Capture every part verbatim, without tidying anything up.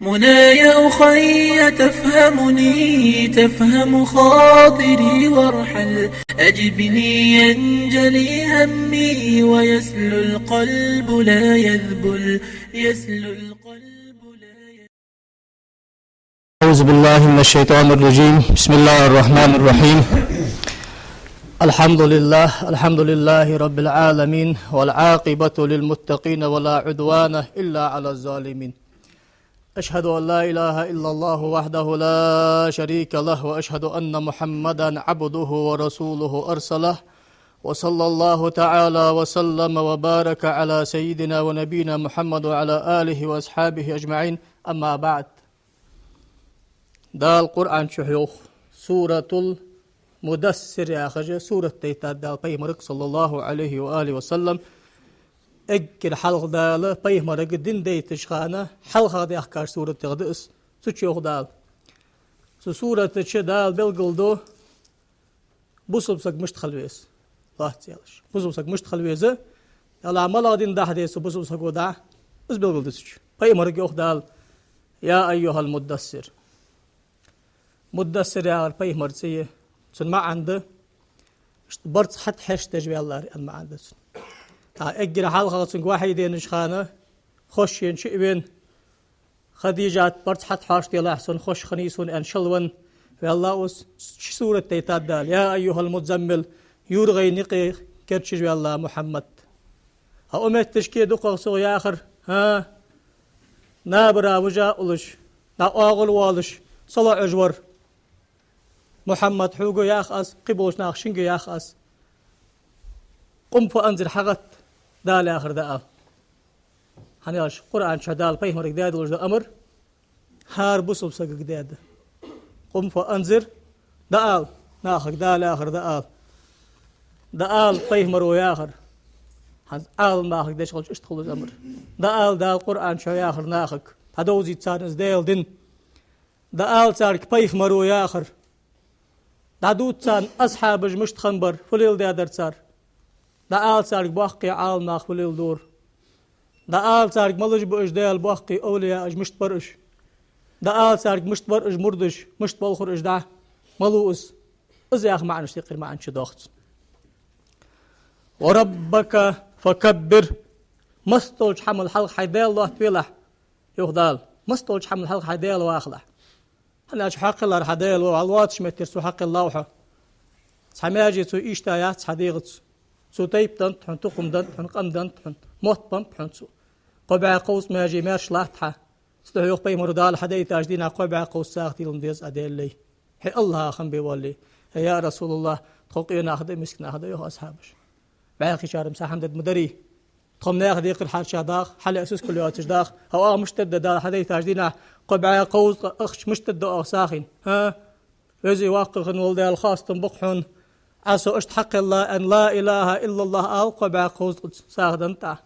منايا أخي تفهمني، تفهم خاطري وارحل، أجبني ينجلي همي ويسلو القلب لا يذبل، يسلو القلب لا يذبل. أعوذ بالله من الشيطان الرجيم. بسم الله الرحمن الرحيم. الحمد لله، الحمد لله رب العالمين، والعاقبة للمتقين ولا عدوان إلا على الظالمين. أشهد أن لا إله إلا الله وحده لا شريك له، وأشهد أن محمدا عبده ورسوله أرسله، وصلى الله تعالى وسلم وبارك على سيدنا ونبينا محمد وعلى آله وأصحابه أجمعين. أما بعد. Дала Къуръан чу йоах, Суратул Мудассир яхаш сурат дайтад Дала пайхамарга, صلى الله عليه وآله وسلم. Эггара хьалха Дала пайхамарга дин дайтача хана хьалха даьхкача суратех да из. Цу чу йоах Дала. Цу сурата чу Дала белгалду бусалба саг мишта хила веза. Лоацца аьлча, бусалба саг мишта хила веза, Дала малагӀа дин дахьа деза цу бусалба саго дахьа, из белгалду цу чу. Пайхамарга йоах Дала: يا أيها المدثر. Мудассир яхар пайхамара цӀи я. Цун маӀан да, иштта барзкъа хьатӀахьежаш ваьллар аьнна маӀан да цун. ТӀаккха эггара хьалха цунга вахьий денача хана, хоза шийна чу а вена, Хадижат, барзкъа хьатӀахьежаш делахь сона, хоза хиннай сона аьнна, шелвенна ваьлла из. Ши сурат дайтад Дала: يا أيها المزمل, юргӀай никъ керчаш ваьлла Мухьаммад. ХӀаьта укх метташка дукхагӀа цо яхар, хӀа, набара вижа уллаш, дӀаоагӀув луш, салоӀаш вар. Мухьаммад, хьога йоах аз, кхыболча наха шуга йоах аз: قم فأنذر, хьагӀатта, Дала яхар дӀаала. ХӀана аьлча Къуръан чу Дала пайхамарга даь долаш да амар хӀара бусалба сагага даьд. قم فأنذر, дӀаала нахага Дала яхар дӀаала. ДӀаала пайхамаро яхар. ХӀанз Ӏалам нахага деш хилча иштта хул из амар. ДӀаала Дала Къуръан чу яхар нахага, хьадовзийта царна из Даьла дин. ДӀаала царга пайхамаро яхар. ДӀадувца царна асхьабаш мишта хиннабар, фу леладаьдар цар. ДӀаала царга боккхий Ӏалам нах фу леладора. ДӀаала царга малаш ба уж Даьла боккхий овлияаш, мишта бар уж. ДӀаала царга мишта бар уж мурдаш, мишта балхар уж дӀа. Малув из? Из яха маӀанаш тӀехьара маӀан чу доагӀа цун. وربك فكبر. Массадолча хӀамал хьалха хьай Даьла лоаттавелахь, йоах Дала. Массадолча хӀамал хьалха хьай Даьла вахалахь. ХӀана аьлча хьакхеллар хьа Даьла ва, хьаллоацача меттера цо хьакхеллав хьо. Цхьа маьже цо ийша яц хьа дегӀаца. Цо тайпа деннад хьона, тукхам деннад хьона, къам деннад хьона, мотт беннаб хьона цо. Кхо бӀаь кховзткъа маьже маьрша латт хьа. Цудухьа йоах пайхамаро: Дала хьадайтача дийнахьа кхо бӀаь кховзткъа сагӀа тилам деза Ӏа Даьллай, хье АллахӀа хам бе вале. Я Расулаллах, тхо къе нах да, мискин нах да, йоах асхьабаша. БӀаьхийчар-м сахьам дад ма дарий. Тхо-м наьха декхар хьарча даха, хьалаьа сискал йоацаш даха. ХӀаьта оаха мишта дергда Дала хьадайтача дийнахьа кхо бӀаь кховзткъа ахча, мишта дергда оаха сагӀийна? ХӀа? Веза-воккха хинна вола Даьла, хоастам ба-кх хьона. Ӏа со иштта хьакхелла аьнна, لا إله إلا الله ала, кхо бӀаь кховзткъаца сагӀа деннад Ӏа.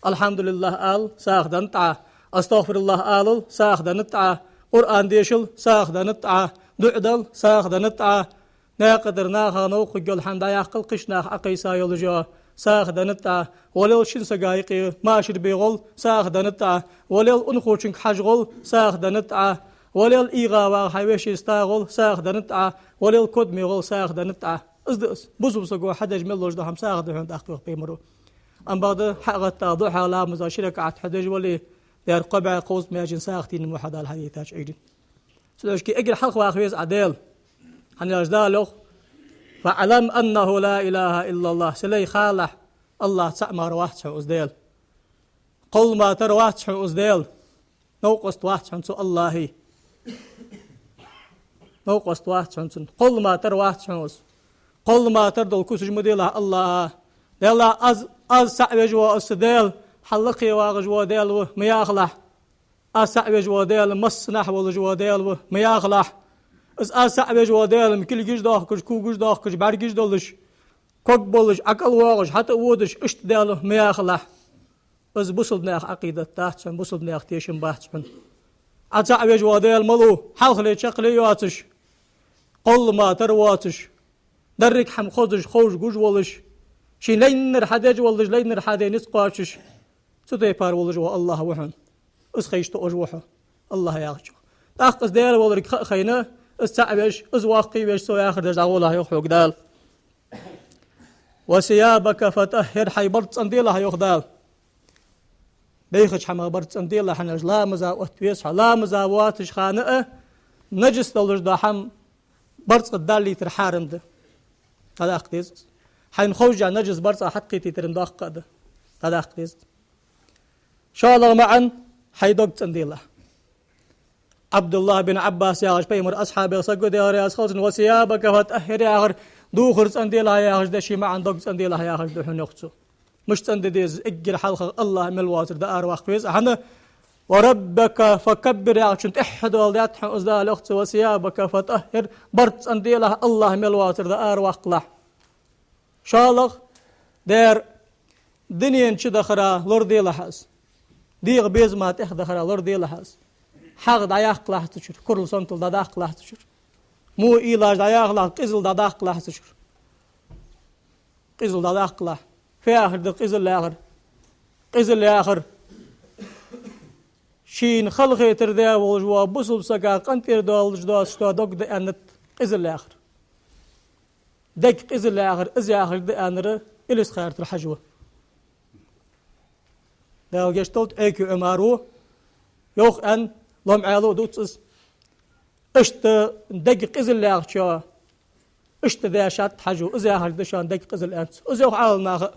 الحمد لله ала, сагӀа деннад Ӏа. أستغفر الله алал, сагӀа деннад Ӏа. Къуръан дешал, сагӀа деннад Ӏа. ДуӀа дал, сагӀа деннад Ӏа. Наькъа тӀара наха новкъа хургйола хӀама дӀаяккхал, кхыча наха Ӏокхайса йолаш йола, сагӀа деннад Ӏа. Валел шин сага юкъе машар бе гӀол, сагӀа деннад Ӏа. Валел унахочунга хьажа гӀол, сагӀа деннад Ӏа. Валел ийгӀа вагӀа хьай вешийца тӀа гӀол, сагӀа деннад Ӏа. Валел кодаме гӀол, сагӀа деннад Ӏа. Из да из. Бусалба саго хьадеш мел долаш дола хӀама сагӀа да хьона тӀаккха, йоах пайхамаро. Амма бакъда хьа а гӀатта духьа ламаза ши ракаӀат хьадеш вале, дера кхо бӀаь кховзткъа маьжен сагӀа тийна ма хьа Дала хьадайтача Ӏуйрийна. Цудухьа эггара хьалха ваха веза Ӏа Даьла. ХӀана аьлча Дала йоах: فاعلم أنه لا إله إلا الله. Са лай, халахь, АллахӀ цаӀ мара вац хьона из Даьла. Кхоллама тара вац хьона из Даьла. Новкъост вац хьона цу АллахӀий. Новкъост вац хьона цун. Кхоллама тара вац хьона из. Кхоллама тара дола кусаш ма делахь АллахӀа. Даьла, аз, аз цаӀ веш вола из са Даьла, хьа лакхе вагӀаш вола Даьла ва ма яхалахь. Аз цаӀ веш вола Даьла массанахьа волаш вола Даьла ва ма яхалахь. Из аз цаӀ веш вола Даьла-м кулгаш доахкаш, когаш доахкаш, бӀаргаш долаш, ког болаш, ӀокӀалвоагӀаш, хьатӀа а водаш, иштта Даьла ва ма яхалахь. Из бусалба наьха Ӏакъидат дац хьона, бусалба наьха тешам бац хьона. Ӏа цаӀ веш вола Даьла малув, хьалхале, чаккхале йоацаш, кхоллама тара воацаш, деррига хӀама хозаш, ховш, гуш волаш, ший лайнар хьадеш волаш, лайнар хьаде низ кхоачаш, цу тайпара волаш вола АллахӀ ва хьона. Из хайша тоъаш ва хьо. АллахӀ яхачох. ТӀаккха из Даьла волга ха а хайна, из цаӀ веш, из воккха веш, цо яхар деш дӀагӀолахь, йоах хьога Дала. «وثيابك فطهر», хьай барзкъа цӀенделахь, йоах Дала. Бейхача хӀамах барзкъа цӀенделахь, хӀана аьлча ламаза отта веза хьо, ламаза воацача хана а нажас долаш дола хӀама барзкъа далийтар хьарам да. ДӀадаккха деза из. Хьайна ховш нажас барзкъа хьакхийтийтар-м доккха а да. ДӀадаккха деза из. ШоллагӀа маӀан: хьай дог цӀенделахь. ӀабдуллахӀ бин Ӏаббас яхаш пайхамара асхьабех саг ва, Даьла раьза хилва цунна: «وثيابك فطهر» яхар, духар цӀенделахь яхаш да, ший маӀан дог цӀенделахь яхаш да хьона, йоах цо. Мишта цӀенде деза из? Эггара хьалха АллахӀ мел воацар дӀаараваккха веза. ХӀана: «وربك فكبر» яхачун тӀехьа доаладаьд хьона из Дала, йоах цо: «وثيابك فطهر», барзкъа цӀенделахь, АллахӀ мел воацар дӀаараваккхалахь. ШоллагӀа: дера, дунен чу дахара лораделахь из. ДегӀа безама тӀех дахара лораделахь из. ХьагӀ дӀаяккхалахь цу чура, курал, сонтал дӀадаккхалахь цу чура. Во уйлаш дӀаяхалахь, къизал дӀадаккхалахь цу чура. Къизал дӀадаккхалахь. Фу яхар да къизал яхар? Къизал яхар шийна халахетар даь волаш вола бусалба сага къинтӀера доаллаш доацаш дола дог да аьннад къизал яхар. Дег къизал яхар из яхар да аьннар Илисха-Юртара Хьажа ва. Дала гешт долда, Ӏекий Ӏумар ва, йоах аьнна, ломхьало дувц из. Иштта дег къизал яхачоа иштта дешад Хьажо, из яхар да шоана дег къизал аьнна цо. Из йоах Ӏаламнаха.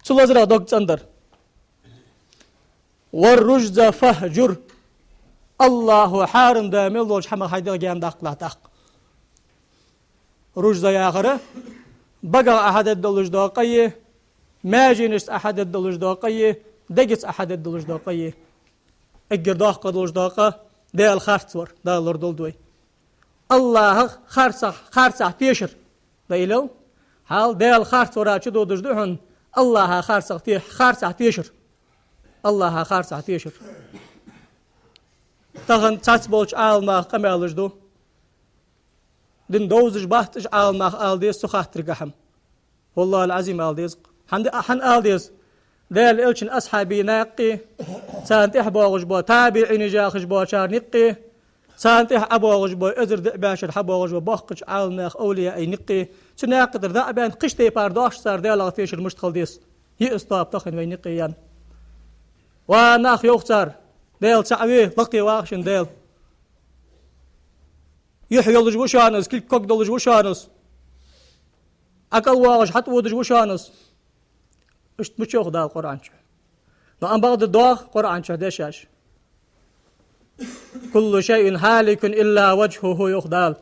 Цу лазарах дог цӀендар. «والرجز فاهجر». АллахӀа хьарам даь мел долча хӀамах хьай дегӀ гаьна даккхалахь тӀаккха. Ружза яхар багах Ӏа хьадергдолаш дола къа е, маьженашца Ӏа хьадергдолаш дола къа е, дегаца Ӏа хьадергдолаш дола къа е. Эггара доккха долаш дола къа Даьла харцвар, Дала лорадолда вай. АллахӀах харцахь, харцахь тешар. Дайла, хьал Даьла харцвара чудодаш да хьона АллахӀа харцахь те-, харцахь тешар. АллахӀа харцахь тешар. Тахан цхьацца болча Ӏаламнаха къамаьлаш ду. Дин довзаш бац уж Ӏаламнах ала деза цу хаттаргахьа-м. ВаллахӀил-Ӏазим, ала деза. ХӀана, хӀана ала деза? Даьла Элчан асхьабий наькъий, царна тӀехьа боагӀаш бола табиӀинаш яхаш болчар никъий, царна тӀехьа ӀобоагӀаш бола эзар диъ бӀаь шера хьабоагӀаш бола боккхача Ӏаламнаьха, овлияий никъий, цу наькъа тӀара дӀа а баьнна, кхыча тайпара доахаш цар Даьлах тешар мишта хила деза. Йиъ столб тахан вай никъий яьнна. Ва нах, йоах цар, Даьла цаӀ ва, лакхе вагӀа шун Даьла. Юхь йолаш ва шоана из, кулг ког долаш ва шоана из. ӀокӀалвоагӀаш хьатӀаводаш ва шоана из. Иштта мича йоах Дала Къуръан чу? Но ам бакъда доагӀа Къуръан чу дешаш: «كل شيء هالك إلا وجهه», йоах Дала.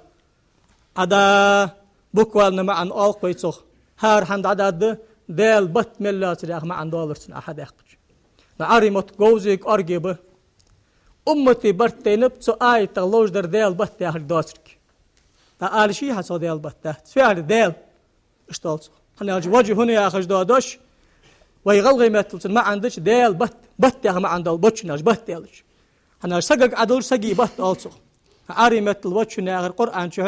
Ӏа да, буквально маӀан оал-кх вай цох. ХӀара хӀама дӀадаргда, Даьла бат мел лоацар яха маӀан долар цун Ӏа хьадаьккхача. Но Ӏарбий мотт говза, кӀоарга ба. Уммата барт тайнаб цу аятах ловш дар Даьла бат яхилга доацилга. ТӀаккха ала йиш йий хьа цох Даьла бат дац? Фу яхилга Даьла? Иштта оал цох. ХӀана аьлча «وجه» яхаш дола дош, вай гӀалгӀай меттала цун маӀан дича, Даьла бат, бат яха маӀан дола, боччун аьлча бат аьлча. ХӀана аьлча сагага Ӏа долаш сага бат оал цох. Ӏарбий меттала «وجه» яхар Къуръан чу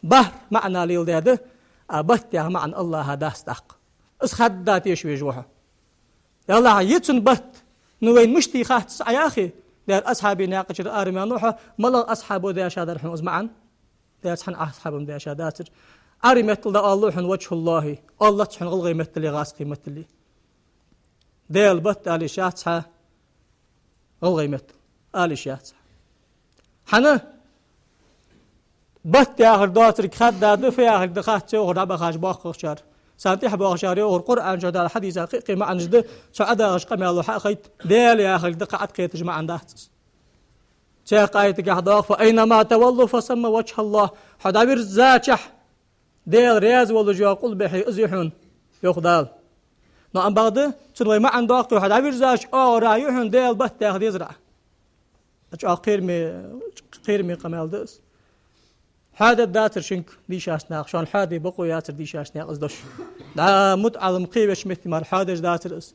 бахьар маӀан леладаьд, а бат яха маӀан АллахӀа дац тӀаккха. Из хадда теша везаш ва хьо. Яллахь, я цун бат, ну вайна мишта хац из Ӏа яхе, дера асхьабий наькъа чура араваьнна ва хьо, малагӀа асхьабо дешадар хьона из маӀан? Дера цхьан асхьабо-м дешадацар. Ӏарбий меттала дӀаоал хьона «وجه الله», оалац хьона гӀалгӀай меттала, гӀазкхий меттала. Даьла бат ала йиш яц хьа гӀалгӀай меттала, ала йиш яц хьа. ХӀана? Бат яхар доацилга хадда да, фу яхилга да хац, йоахар дӀабахача боккхагӀчар. Царна тӀехьа боагӀачар йоахар, Къуръан чу, Дала хьадиса кхы а кхы а маӀанаш да, цу ӀодагӀача къамаьло хьа а хайт, Даьла яхилга да, кхы а Ӏаткхеташ маӀан дац из. Цхьаькха аятагахь доагӀа: «فأينما تولوا فثم وجه الله». Хьо дӀавирзачахь, Даьла раьза волаш йола къулбехьа из я хьона, йоах Дала. Но ам бакъда, цун вай маӀан доаккхе, хьо дӀавирзача оагӀорахьа я хьона Даьла бат яха дезар Ӏа. ЧӀоагӀа кхераме, кхераме къамаьл да из. Хьоадергдацар шуга дийшача наха, шоана хьоаде бокъо яцар дийшача наьха из дош. ДӀа мутаӀалим кхевеш метте мара хьоадеш дацар из.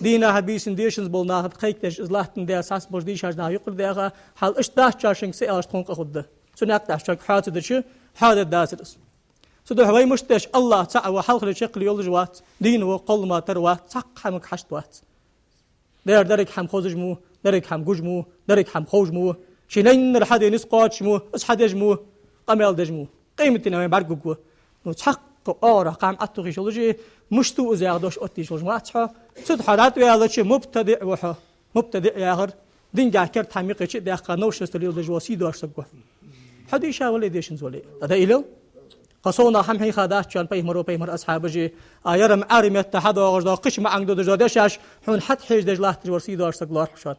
Дийнахьа, бийсанна дешанза бола нах кхайкадеш из латтандаь, цхьацца болча дийшача наха юкъера даьха, хьал иштта дац шоана шуга ца аьлча тхона къа хургда. Цу наькъа тӀа шуга хьоацадича, хьоадергдацар из. Цудухьа вай мишта деш, АллахӀ цаӀ ва, хьалхале чаккхале йолаш вац, дийна ва, кхоллама тара вац, цхьаккха хӀамага хьашт вац. Дера деррига хӀама хозаш мо, Деррига хӀама гуш мо, деррига хӀама ховш мо, ший наьнара хьаде низ кхоачаш мо, из хьадеш мо, къамаьл деш мо. Къематдийнахьа вайна бӀаргагургва. Ну, цхьаккха оагӀорахьа кхы хӀама Ӏотохаш хилча, мишта ва из яха дош оттаеш хилча вац хьо. Цу тӀа хьо дӀатӀаваьлча, мубтадиӀ ва хьо. МубтадиӀ яхар, динагахьа керда хӀама юкъе чу а даьккха, новшество леладеш вола сий доацаш саг ва. Хьо дийша вале, дешанза вале. ТӀаккха дай илал. Кхы совнагӀа хӀама хьийха дац шоана пайхамаро, пайхамара асхьабаша, а, яр-м Ӏаьрий метта хьадоагӀаш дола, кхыча маӀан додаш дола дешаш, хьона хьатӀахьежадеш латташ вар сий доацаш саг лоарх хьона.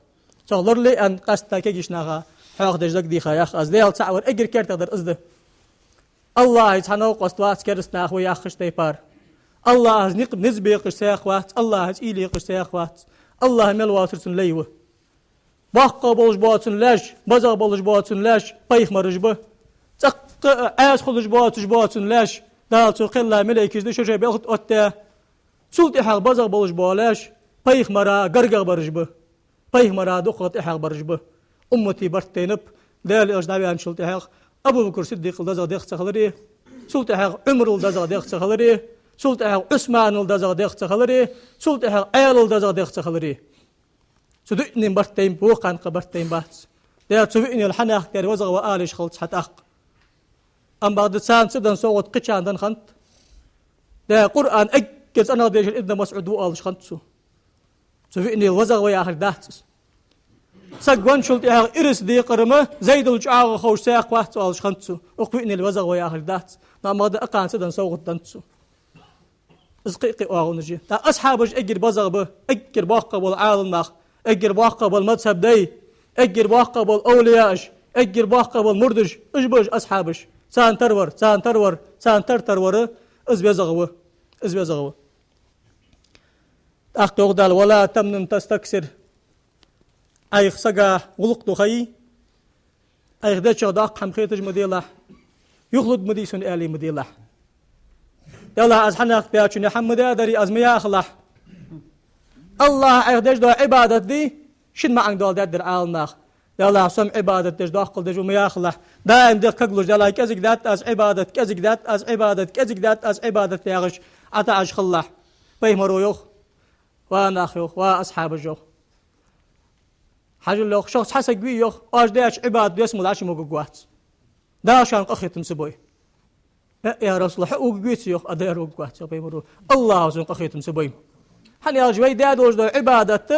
Цох лорале аьнна, къаьстта кегийча наха хьоахадеш дагадеха, яхаш аз. Даьла цаӀ вар эггара кертагӀдар из да. АллахӀаца хьа новкъост вац кераста нах ва яхача тайпара. АллахӀаца никъ-, низ бекъаш цхьа а вац, АллахӀаца уйла екъаш цхьа а вац. АллахӀ мел воацар цун лай ва. БоккхагӀа болаш бола цун лаьш, базагӀа болаш бола цун лаьш пайхамараш ба. ЦӀаккха а Ӏаьса хулаш боацаш бола цун лаьш, Дала цо кхелла малейкаш да шо-шоай белхат оттадаь. Цул тӀехьагӀа базагӀа болаш бола лаьш пайхамара гаргагӀа бараш ба. Пайхамара дукхагӀа тӀехьагӀа бараш ба. Уммата барт тайнаб, Даьла Элча дӀаваьнначул тӀехьагӀа Абу-Бакр Сиддикъал дезагӀа дегӀ ца хилари, цул тӀехьагӀа Ӏумарал дезагӀа дегӀ ца хилари, цул тӀехьагӀа Ӏусманал дезагӀа дегӀ ца хилари, цул тӀехьагӀа Ӏаьлал дезагӀа дегӀ ца хилари. Цу дуйнен барт тайнаб, вокханна кхы барт тайна бац. Даьра, цу виънел хьанехк даьра везагӀа ва алаш хилац хьа тӀаккха. Амма бакъда царна ца даь совгӀат кхычарна даь хиннад. Даьра, Къуръан эггара цӀенагӀа дешар Ибн МасӀуд ва оалаш хиннад цо. Цу виънел везагӀа ва яхилга дац из. Саг венначул тӀехьагӀа ирс декъар-м Зайдал чӀоагӀа ховш цхьа а вац оалаш хиннад цо. Укх виънел везагӀа ва яхилга дац. Но амма бакъда акхарна ца даь совгӀат деннад цо. Из кхы а кхы оагӀонаш я. ТӀаккха асхьабаш эггара базагӀа ба, эггара боккхагӀа бола Ӏаламнах, эггара боккхагӀа бола мазхӀаб дай, эггара боккхагӀа бола овлияаш, эггара боккхагӀа бола мурдаш, уж ба уж асхьабаш. Царна тара вар, царна тара вар, царна тара-тара вар, из везагӀа ва, из везагӀа ва. ТӀаккха йоах Дала: «ولا تمنن تستكثر». Ӏайха сага гӀулакх ду хайи, Ӏайха дечох доккха хӀама хеташ ма делахь, юхалургда ма дий сона аьле ма делахь. Делахь, аз хьанах баьчун хӀама ма даьдари, аз ма яхалахь. АллахӀа Ӏайха деш дола Ӏибадат дий, шин маӀан дола даьддар Ӏаламнаха. Делахь, со-м Ӏибадат деш доккхал деш ва ма яхалахь. Даим дегӀ кагалуш, делахь, кӀезига даьд аз Ӏибадат, кӀезига даьд аз Ӏибадат, кӀезига даьд аз Ӏибадат яхаш, ӀотаӀаш хилалахь. Пайхамаро йоах: «Ва нах, — йоах, — ва асхьабаш, — йоах. Хьажал, — йоах, — шох цхьа саг вий, — йоах, — оаш деча Ӏибадата доьзмала Ӏочу ма вугаргвац. Дала шоана къахетам ца бой». «Э, я РасулаллахӀ, хьо вугаргвеций? — йоах. — А, даьра, вугаргвац, — йоах пайхамаро. — АллахӀа цунна къахетам ца бой». ХӀана аьлча вай даь долаш дола Ӏибадат,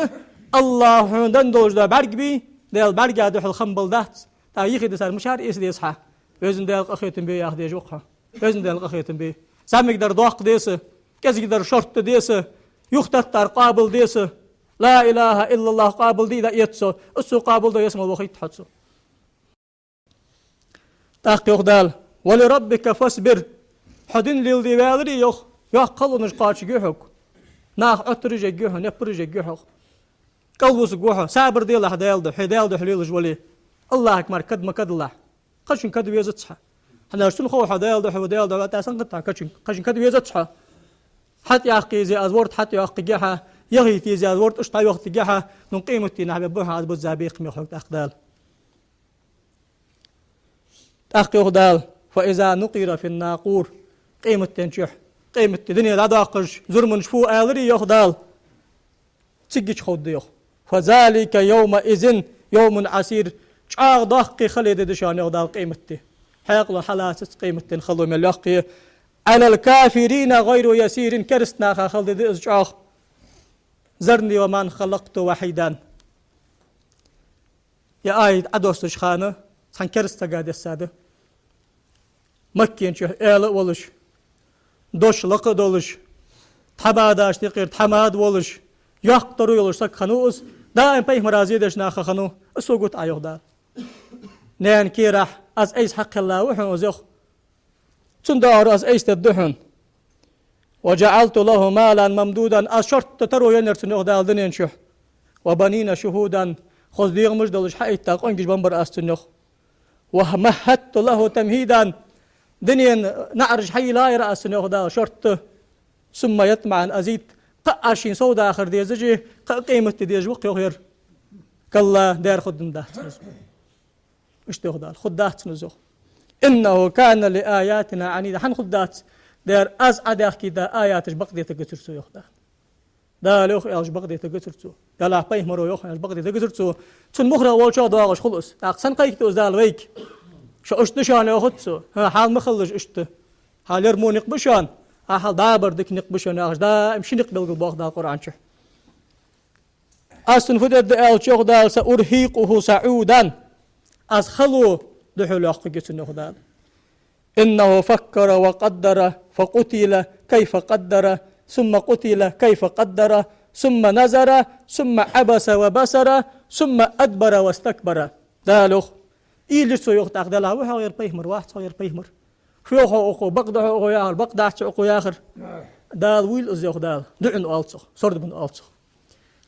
АллахӀа хьона денна долаш дола бӀарг бий, Даьла бӀарга духьал хам бала дац. ТӀаккха йихида цар мичара эца деза хьа? Везан Даьла къахетам бе яха дезаш ва-кх хьо. Везан Даьла къахетам бе. ЗӀамига дар доккха де са, кӀезига дар шортта де са, юхататтар къоабал де са. «Ла илахӀа иллаллахӀ» къоабал дий, да эца со. Из цо къоабал дой, ялсмала вохийт хьо цо. ТӀаккха йоах Дала: «ولربك فاصبر». Хьо дин леладе ваьларе, йоах, йоккха халонаш кхоачаргья хьога. Нах Ӏоттараш ергья хьо, неппараш ергья хьох. КӀалвусаргва хьо, сабар делахь Даьла духьа, хьо Даьла духьа лелаш вале. АллахӀага мара кад ма кадалахь. Кхычунга кад везац хьа. ХӀана аьлча цунна хов хьо Даьла духьа ва, Даьла духьа ва, тӀаккха санна кхы кад, кхычунга кад везац хьо. ХьатӀаяккха еза аз ворта хьатӀайоаккхаргья хьа, яхийта еза аз ворта уж тхьайоахийтаргья хьа, ну къематдийнахьа бе баха аз бузза бекхам бе хьога тӀаккха Дала. ТӀаккха йоах Дала: «فإذا نقر في الناقور». Къематден чухь, къематди дуне дӀадоаккхаш, зурманаш фу аьларе, йоах Дала, цигга чу ховргда, йоах. «فذلك يومئذ يوم عسير». ЧӀоагӀа доккхий хала ди да шоана, йоах Дала, къематди. Хьаькъало хьалацац къематден хало мел йоккха я. «على الكافرين غير يسير». Кераста наха хала ди да из чӀоагӀа. «ذرني ومن خلقت وحيدا». Ер аят Ӏодоссаш хана цхьан кераста сага дессад. Маккан чухь аьла а волаш, дош лакха а долаш, тхьамадашта юкъера тхьамада волаш, йоккха таро йолаш саг хиннав из, даим пайхамара зе деш нах хиннав, из согут Ӏа, йоах Дала. Наьна керахь аз айса хьакхелла ва хьона из, йоах. Цунна доагӀар аз айса дергда хьона. «وجعلت له مالا ممدودا». Аз шортта таро еннаяр цунна, йоах Дала, дунен чухь. «وبنين شهودا». Хоза дегӀамаш долаш хьаэтта къонгаш беннабар аз цунна, йоах. «ومهدت له تمهيدا». Дунен наӀараш хьайийлаяр аз цунна, йоах Дала, шортта. «ثم يطمع أن أزيد». Кхы а шийна сов дахар дезаш, кхы а къематди дезаш ва-кх, йоах, ер. «كلا», даьра, хургдац цунна из. Иштта йоах Дала, хургдац цунна из, йоах. «إنه كان لآياتنا عنيدا». ХӀана хургдац? Даьра, аз Ӏодаьхкийта аяташ бакъдетаргьяцар цо, йоах Дала. Дала йоах аьлча бакъдетаргьяцар цо. Даллахь, пайхамаро йоах, аьнна, бакъде дагазар цо. Цун мухрагӀа волчоа доагӀаш хул из. ТӀаккха сенна кхайкад из Дала вайга? Шо иштта да шоана, йоах цо. ХӀа, хьал ма хилалаш иштта. Хьал ер мо никъ ба шоана, хьал дӀа а бар дика никъ ба шоана, яхаш, даим ши никъ белгалбоах Дала Къуръан чу. Аз цунна фу дергда аьлча, йоах Дала: «سأرهقه صعودا». Аз хало духьал йоаккхаргья цунна, йоах Дала. «إنه فكر وقدر فقتل كيف قدر ثم قتل كيف قدر ثم نظر ثم عبس وبسر ثم أدبر واستكبر». Дала йоах. Уйла йир цо, йоах, тӀаккха, Даллахь, ва хьогӀ ер пайхамар, вац хьогӀ ер пайхамар. Фу йоах укхо, бакъда хьогӀ укхо яхар, бакъдац хьогӀ укхо яхар. Дала вуйла из, йоах Дала. ДуӀан оал цох, сордабан оал цох.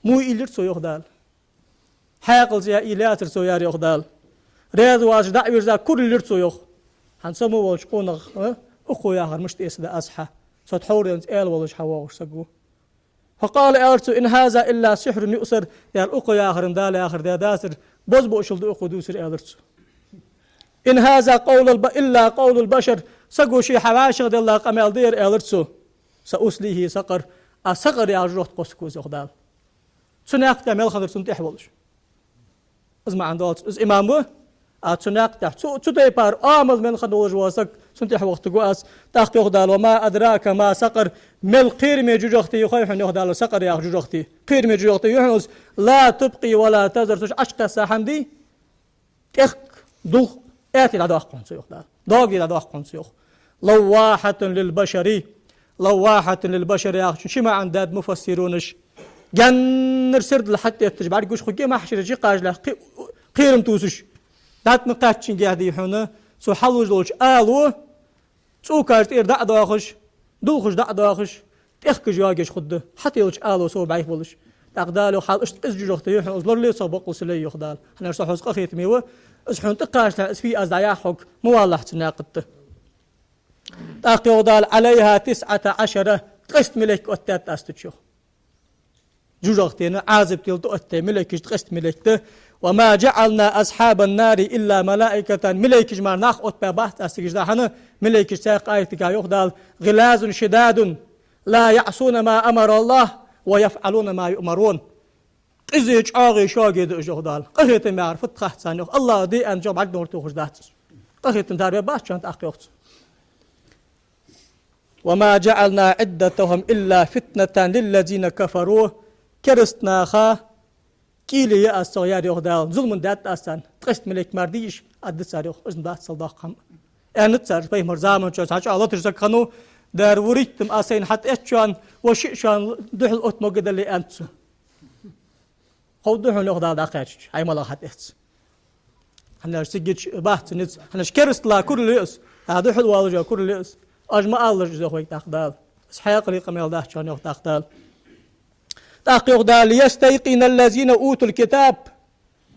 Муй уйла йир цо, йоах Дала. Хьаькъал цӀи яь уйла яцар цо яр, йоах Дала. Раьза воацаш дӀа а вийрза, курал йир цо, йоах. ХӀанз со мо волча къонахах, а, укхо яхар мишта эца да аз хьа? Со тхьовра денз аьла волаш хьавоагӀаш саг ва. «فقال», аьлар цо: «إن هذا إلا سحر يؤثر». Ер укхо яхар-м Дала яхар да дацар, бозбуунчал да укхо дувцар, аьлар цо. «إن هذا قول الب-، إلا قول البشر». Саго ше хьавӀашагӀделла къамаьл да ер, аьлар цо. «سأصليه سقر». Аз сакъар яхача жожагӀате кхоссаргва из, йоах Дала. Цу наькъа тӀа мел хиннар цунна тӀехьа волаш. Из маӀан долаш, из имам ва, а цу наькъа тӀа, цу, цу тайпара Ӏамал мел хинна волаш вола саг, цунна тӀехьа вахийтаргва аз. ТӀаккха йоах Дала: «وما أدراك ما سقر». Мел кхераме жожагӀате я хой хьона, йоах Дала, сакъар яха жожагӀате. Кхераме жожагӀате я хьона из: «لا تبقي ولا تذر». Цу чу Ӏочукхесса хӀама дий, тӀехк, дулх, аьтта дӀадоаккх хьона цо, йоах Дала. ДоагӀа дӀадоаккх хьона цо, йоах. «لواحة للبشر». «لواحة للبشر» яхачун ши маӀан даьд муфассирунаша. Гаьннара сердал хьатӀаэтташ бӀаргагуш хургья махьшара чу кхаччалца кхе-, кхерам тувсаш. ДӀатӀана кхаьчача гехьа дий хьона, цо хьалуш долча ало, цӀокаш тӀера дӀа а доахаш, дулхаш дӀа а доахаш, тӀехкаш йоагаш хургда, хьателча ало сов бӀайха болаш. ТӀаккха Дала йоах: «Хьал иштта къиза жожагӀате я хьона, из лорале цох боккъал сел», йоах Дала. ХӀана аьлча со хьоца къахетаме ва, из хьона тӀакхаччалца из фий аз дӀаяхьа хьога, ма валлахь цу наькъа тӀа. ТӀаккха йоах Дала: «عليها تسعة عشر», ткъеста малейк оттадаьд аз цу чу, йоах. ЖожагӀатена Ӏазап тела тӀаоттадаь малейкаш ткъеста малейк да. «وما جعلنا أصحاب النار إلا ملائكة». Малейкаш мара нах оттабаь бац аз цига, хӀана, малейкаш цхьаькха аятага йоах Дала: «غلاظ شداد لا يعصون ما أمر الله ويفعلون ما يؤمرون». Къиза, чӀоагӀа, шога да уж, йоах Дала. Къахетам яхар фуд хац царна, йоах. АллахӀа де аьнначох бӀаргнур тохаш дац уж. Къахетам тара ве бац шоана, тӀаккха йоах цо. «وما جعلنا عدتهم إلا فتنة للذين كفروا». Кераста наха кӀийле я аз цох, яр, йоах Дала. Зулам даьд аз царна. Ткъеста малейк мара дийша аргда цар, йоах. Из дац цул доккха хӀама. Аьннад цар, пайхамара заман чу цхьа чӀоагӀа латаш саг хиннав, дера вурийтта-м аз сайна хьатӀаэц шоана, ва шиъ шоана духьал отта могадале, аьннад цо. Ховргда хьона, йоах Дала, дӀакхаьчача, хьай малагӀа хьатӀаэц. ХӀана аьлча цига чу бац низ, хӀана аьлча керастала курал я из, а духьал волаш а курал я из. Оаш ма алалаш из, йоах вайга тӀаккха Дала. Из хьаькъале къамаьл дац шоана, йоах тӀаккха Дала. ТӀаккха йоах Дала: «ليستيقن الذين أوتوا الكتاب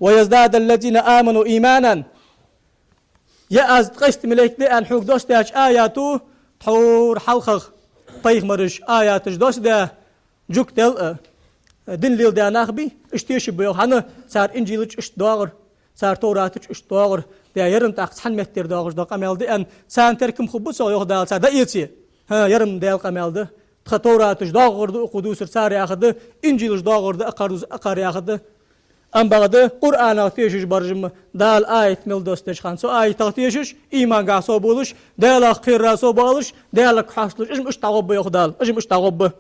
ويزداد الذين آمنوا إيمانا». Я аз ткъеста малейк да аьнна хьога доссадаьча аято, тхьовра хьалхагӀа пайхамараша аяташ доссадаь, жугтий а, дин леладаь нах бий, уж тешаргба, йоах, хӀана, цар Инжила чу иштта доагӀар, цар Товрата чу иштта доагӀар, дера ер-м тӀаккха цхьан меттера доагӀаш дола къамаьл да аьнна, царна теркам хургба цох, йоах Дала, цар дӀаэце. ХӀа, ер-м Даьла къамаьл да. Тха Товрата чу доагӀар да укхо дувцар, цар яхар да, Инжила чу доагӀар да акхар дувцар, акхар яхар да. Ам бакъда Къуръанах тешаш бараш-м Дала аят мел доссадеча хана, цу аятах тешаш, имангахьа совбувлаш, Даьлах кхерара совбувлаш, Даьлага хьоасталуш, уж-м иштта дӀагӀоргба, йоах Дала, уж-м иштта дӀагӀоргба.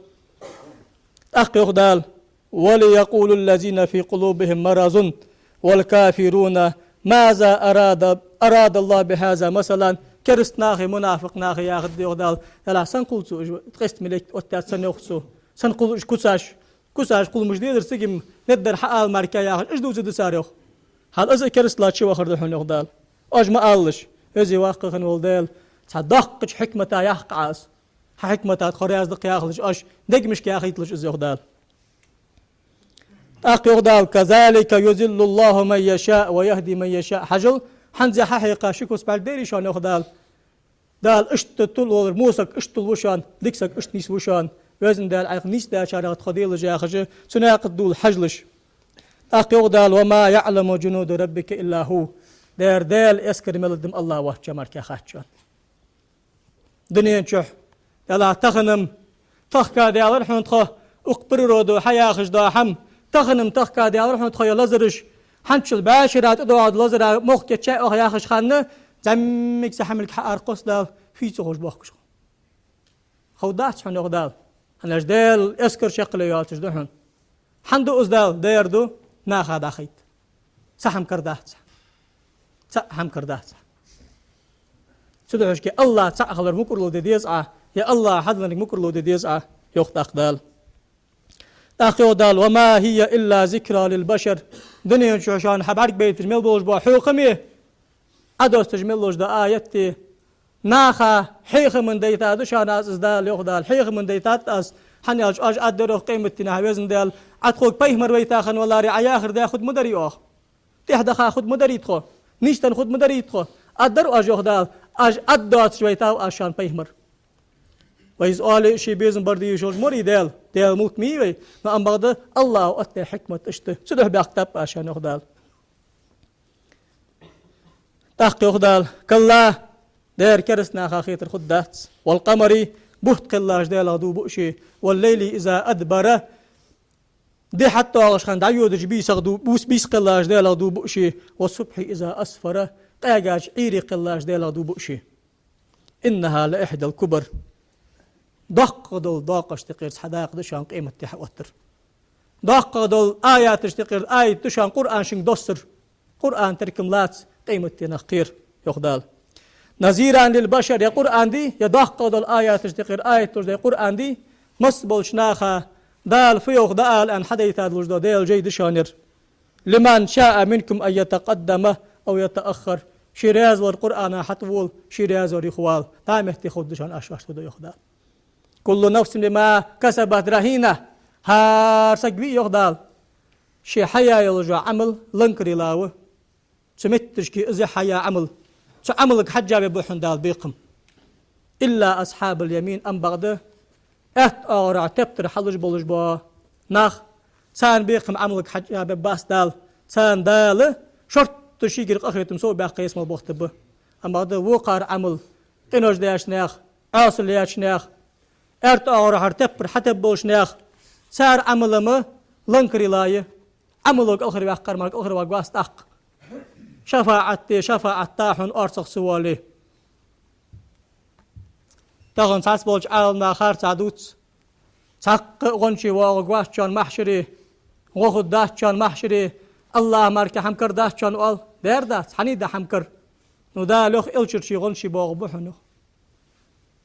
ТӀаккха йоах Дала: «وليقول الذين في قلوبهم مرض والكافرون ماذا أراد، أراد الله بهذا مثلا». Кераста нахеи мунафикъ нахеи яхаргда, йоах Дала: «Даллахь, сенна хул цо уж, ткъеста малейк оттадаьд санна, йоах цо, сенна хул уж куцаш, куцаш кхолламаш дезар цига-м, неддар хьаала мара кхы», яхаш, уж дувцаргда цар, йоах. Хьал из а керастала чувахар да хьона, йоах Дала. Оаш ма алалаш, веза-воккха хинна вола Даьла цхьа доккхача хьикмата яьккхай из. Хьа хьикмата тхо раьза да-кх яхалаш, оаш дегашка яхийталаш из, йоах Дала. ТӀаккха йоах Дала: «كذلك يضل الله من يشاء ويهدي من يشاء». Хьажал, хӀанз хьа хьекха ши куц бӀаргадайрий шоана, йоах Дала. Дала иштта тилла волар, во саг иштта тилла ва шоана, дика саг иштта нийсву шоана, Везан Даьла, Ӏайха нийсдечарех тхо делаш яхаш, цу наькъа тӀа дола хьажалаш. ТӀаккха йоах Дала: «وما يعلم جنود ربك إلا هو». Дера Даьла эскар мел да-м АллахӀ воацачоа мара кхы хац шоана. Дунен чухь, Даллахь, тахан-м тохкадаьлар хьона тхо, укх природо хьаяхаш дола хӀама, Тахан-м тахка даьлар хьона тхо я лазараш, хӀанзчул бӀаь шера тӀадоагӀа лазара мохк кийчъяь оаха яхача хана, зӀамига цхьа хӀамилг хьааркхоссадаьд, фу ца ховш бохкаш хьо. Ховш дац хьона, йоах Дала. ХӀана аьлча Даьла эскар чаккхе йоацаш да хьона. ХӀана ду из, Дала дер ду, наха дӀахайта. Цхьа хӀама кара дац. Цхьа хӀама кара дац. Цудухьа АллахӀ цаӀ хилар мукӀарло де деза Ӏа, е АллахӀа хьаденнар мукӀарло де деза Ӏа, йоах тӀаккха Дала. ТӀаккха йоах Дала: «وما هي إلا ذكرى للبشر». Дунен чу шоана хьабӀаргабайташ мел болаш бола хьехамаш, Ӏодоссаш мел долаш да аяташ, наха хьехам дайта да шоана аз, из Дала, йоах Дала, хьехам дайтад аз, хӀана аьлча оаш Ӏаддарах къематдийнахьа, Веза Даьла, Ӏа тхога пайхамар вайта хинна валаре, Ӏа яхар даь хургда ма дарий оаха. ТӀехьа даха хургда ма дарий тхо, нийсденна хургда ма дарий тхо. Ӏаддар оаш, йоах Дала, оаш Ӏаддоацаш вайтав аз шоана пайхамар. Вай из оале а ший безам бар дийша йолаш ма вий Даьла, Даьла мулк ма йий вай, но амма бакъда АллахӀа оттадаь хьикмат иштта. Цудухьа баьхкаб аз шоана, йоах Дала. ТӀаккха йоах Дала: «كلا», дера кераста наха хетар хургдац, «والقمر», бутт кхеллача Даьлах дув буъ ший, «والليل إذا أدبر», ди хьатӀадоагӀача хана дӀайодача бийсах дув, бус-, бийса кхеллача Даьлах дув буъ ший, «والصبح إذا أسفر», къаьгача Ӏуйре кхеллача Даьлах дув буъ ший. «إنها لإحدى الكبر». ДоккхагӀа дола доакъашта юкъера цхьа дакъа да шоана къематди хьаоттар. ДоккхагӀа дола аяташта юкъера аят да шоана Къуръан шуга доссар. Къуръан теркам лаца къематденах кхера, йоах Дала. «نذيرا للبشر», е Къуръан дий, е доккхагӀа дола аяташта юкъера аят долаш да Къуръан дий, масса болча наха Дала фу йоах дӀаала аьнна хьадайта долаш да Даьла жай да шоана ер. «لمن شاء منكم أن يتقدم أو يتأخر». Ший раьза вар Къуръана хьатӀавола, ший раьза вар юхавала. ДӀа метте ховргда шоана, оаш вӀашагӀкхетаргда, йоах Дала. «كل نفس بما كسبت رهينة». ХӀара саг вий, йоах Дала, ше хьаяь йола Ӏамал ланкара йилла ва. Цу метташка из хьаяь Ӏамал, цу Ӏамалга хьежжа бергба хьона Дала бекхам. «إلا أصحاب اليمين», амма бакъда аьтта оагӀорахьара тептар хьалуш болаш бола нах, царна бекхам Ӏамалга хьежжа бергбац Дала, царна Дала шортта шийгара къахетам совбаьккха ялсмала бохийтаргба. Амма бакъда вокхар Ӏамал, къинош деш нах, Ӏосал еш нах, аьтта оагӀорахьара тептар хьатеббеш болаш нах, цар Ӏамал-м ланкара йилла я. Ӏамало кӀалхарваьккхар мара кӀалхарваргвац тӀаккха. ШафаӀат де, шафаӀат да хьона орцах ца воале. Тахан цхьаболча Ӏаламнаха харцахьа дувц: цхьаккха а гӀончий воагӀаргвац шоана махьшаре, гӀо хургдац шоана махьшаре, АллахӀа мара кхы хӀама кара дац шоана, оал. Дер дац, хьаний да хӀама кара? Ну, Дала йоах, элчара ший гӀончий боагӀаргба хьона, йоах.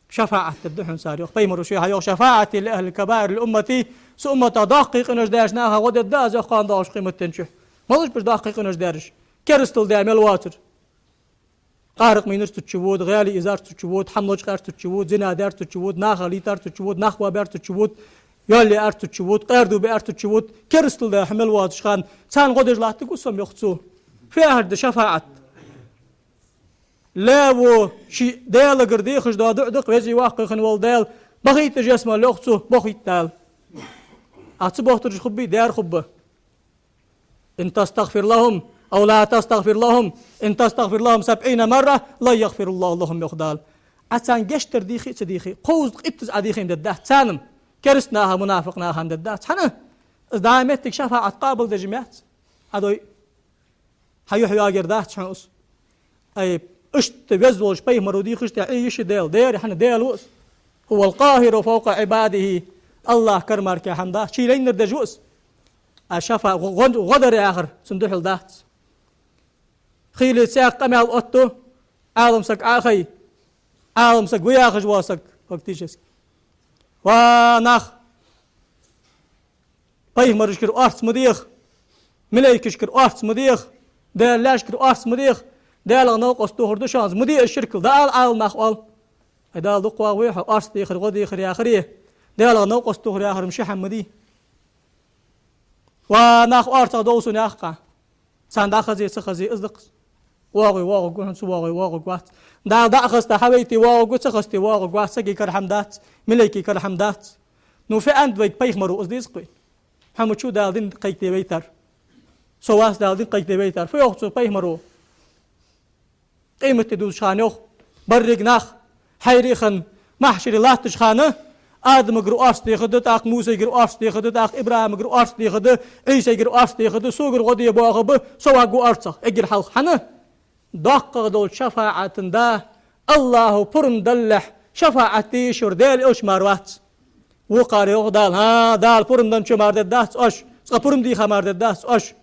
ШафаӀат дергда хьона цар, йоах. Пайхамаро шийга йоах: «شفاعتي لأهل الكبائر لأمتي». Са умматах доккхий къинош деш наха гӀо дергда аз, йоах, кхоана доагӀача къематдийнахьа. Малаш ба уж доккхий къинош дераш? Керастал даь мел воацар. Къаракъ мийнар цу чу вода, гӀаьле-эзар цу чу вода, хӀама лочкъаяьр цу чу вода, зина даьр цу чу вода, наха лийтар цу чу вода, нах вабаьр цу чу вода, йоал яьр цу чу вода, къаьрду баьр цу чу вода, керастал даь хьо мел воацача хана, царна гӀо деш латтаргва со, йоах цо. Фу яхар да шафаӀат? Лаьво ший Даьлагара дехаш дола дуӀа да-кх, Веза Воккха хинна вола Даьла, бахийта уж ялсмала, йоах цо, бохийт Дала. Ӏа ца бохийтараш хургбий, дера хургба. «إن تستغفر لهم أو لا تستغفر لهم، إن تستغفر لهم سبعين مرة لن يغفر الله لهم», йоах Дала. Ӏа царна гешт дар дийхе а ца дийхе, кхузткъа иттаза Ӏа дийхе-м дергдац царна-м, кераста наха, мунафикъ наха-м дергдац. ХӀана? Из дӀа моттиг шафаӀат къоабалдеш ма яц. Ӏа дой, хьа юхь йоагӀар дац хьона из. Ай, иштта веза волча пайхамаро дийхача тӀа Ӏе йиш я Даьла, дера, хӀана, Даьла ва из. «هو القاهر فوق عباده». АллахӀ кара мара кхы хӀама дац, ший лайнар деш ва из. А шафа-, гӀо-, гӀо-, гӀо дар яхар цунна духьал дац. Хийла цхьа къамаьл оттаду, Ӏалам саг Ӏохайя, Ӏалам саг ва яхаш вола саг, фактически. Ва нах! Пайхамарашкара орц ма деха, малайкашкара орц ма деха, Даьла лаьшкара орц ма деха, Даьлах новкъост тохар да шоана из, ма де из ширк, дӀаала, Ӏаламнаха оал. Ай, Дала дукха вагӀа вай хьо, орц дехар, гӀо дехар яхаре, Даьлах новкъост тохар яхар-м ши хӀама ма дий. Ва нах, орцах довла сона, яхаш. Царна дӀахаза, ца хаза, из да-кх из. ВоагӀе воагӀаргва хьона, ца воагӀе воагӀаргвац. Дала дӀа а хазийта хьавайта воагӀаргва, ца хазийта воагӀаргвац, сага кара хӀама дац, малайка кара хӀама дац. Ну, фу аьннад вайга пайхамаро, из деза-кх вай. Хьо ма вац Дала дин кхайкаде вайтар. Со вац Дала дин кхайкаде вайтар. Фу йоах цо пайхамаро? Къематди дувцача хана йоах, берригаш нах хьайра а хинна, махьшаре латтача хана, Адамагара орц дехаргда, тӀаккха Мусайгара орц дехаргда, тӀаккха ИбрахӀимагара орц дехаргда, Ӏийсайгара орц дехаргда, согара гӀо де боахаргба, со варгва орцах, эггара хьалха. ХӀана? ДоккхагӀа долча шафаӀата да, АллахӀа пурам далалехь, шафаӀат де йиш йолаш Даьла элча мара вац. Вокхар йоах Дала: «ХӀа, Дала пурам денначо мара дергдац оаш, цкъа пурам дийха мара дергдац оаш».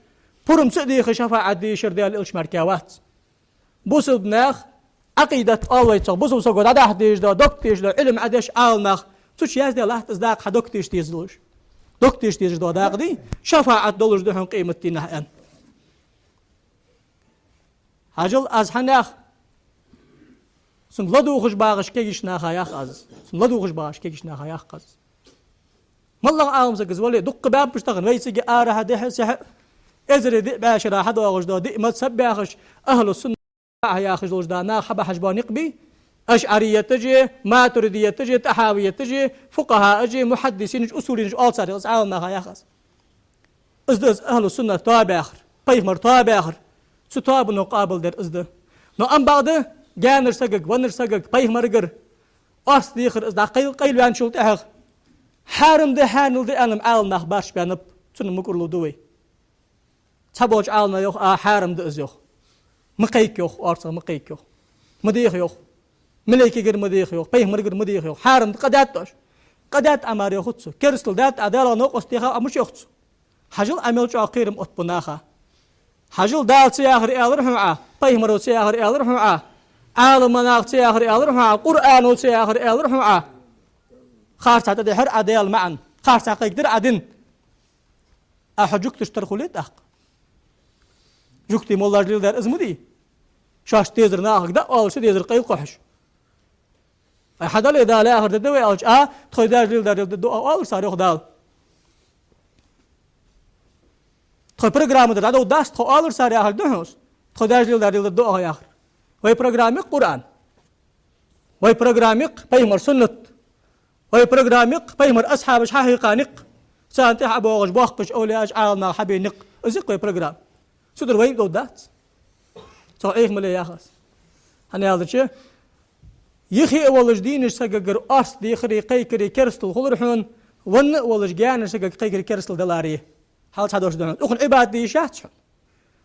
Пурам ца а дийха, шафаӀат де йиш йолаш Даьла элча мара кхы вац. Бусалба нах, Ӏакъидат оал вай цох, бусалба саго дӀадахьа дезаш дола, дог теша дола, Ӏилма Ӏадеш Ӏаламнах, цу чу яздаь латт из дакъа, хьа дог теша дезаш долаш. Дог теша дезаш дола дакъа дий, шафаӀат долаш да хьона къематдийнахьа, аьнна. Хьажал, аз хьанех, сона ладувгӀаш багӀаш кегийча наха ях аз. Сона ладувгӀаш багӀаш кегийча наха ях аз. МоллагӀа Ӏалам саг из вале, дукха баьннаб уж тахан, вай цига арахьа, дехьа, сехьа, эзари диъ бӀаь шера хьадоагӀаш дола диъ мазхӀаб яхаш, ахӀлу сунна яхаш долаш да нах хьабахьаш бола никъ бий, ашӀарияташи, матуридияташи, тӀахьавияташи, фукъахӀааши, мухьаддисинаши, усулинаши оал царех, из Ӏаламнаха ях аз. Из да из ахӀлу суннат тоаба яхар, пайхамара тоаба яхар. Цу тоабано къоабалдер из да. Но ам бакъда гаьнарча сагага, веннача сагага, пайхамарагара орц дехар из дӀакъайл-, къайлаваьнначул тӀехьагӀа, хьарам да, хьанал да аьнна Ӏаламнах барш баьннаб, цунна мукӀарло ду вай. Цхьаболча Ӏаламнаха йоах: «А, хьарам да из», йоах. «Ма кхайка», йоах, «орцах ма кхайка», йоах. «Ма деха», йоах. «Малейкагара ма деха», йоах, «пайхамарагара ма деха», йоах. «Хьарам да, къа даьд оаш. Къа даьд Ӏа мара», йоах цо. «Керастал даьд Ӏа, Даьлах новкъост техад Ӏа», мича йоах цо. Хьажал, Ӏа мел чӀоагӀа кхерам отт бу наха. Хьажал, Дала ца яхар аьлар хьона Ӏа, пайхамаро ца яхар аьлар хьона Ӏа, Ӏаламнаха ца яхар аьлар хьона Ӏа, Къуръано ца яхар аьлар хьона Ӏа. Харцахьа тӀадихьар Ӏа Даьла маӀан, харцахьа кхайкадир Ӏа дин. А хьо жугташта тара хуле тӀаккха? Жугтий моллаш леладаьр из ма дий. Шоашта дезар нахага дӀаоалаш, шоай дезар къайла кхухьаш. Ай, хьадале, Дала яхар дергда вай аьлча, а, тхоай даьша леладаьр леладергдолаш оалар цар, йоах Дала. Тхоай программа дар дӀадовргдац тхо оалар цар яхар да хьона из. Тхоай даьша леладаьр леладергдолаш яхар. Вай программа я-кх Къуръан. Вай программа я-кх пайхамара суннат. Вай программа я-кх пайхамара асхьабаша хьахьийха никъ. Царна тӀехьа боагӀаш боккхийча овлияаша, Ӏаламнаха хьабена никъ. Из я-кх вай программа. Цудухьа вайна довргдац. Цох Ӏеха ма ле, ях аз. ХӀана аьлча, юхе а волаш дийнача сагагара орц дехари, кхайкари керастал хулар хьона, венна а волаш гаьнарча сагага кхайкари керастал далари. Хьал цхьа дош да хьона. Укхунна Ӏибадат де йиш яц хьона.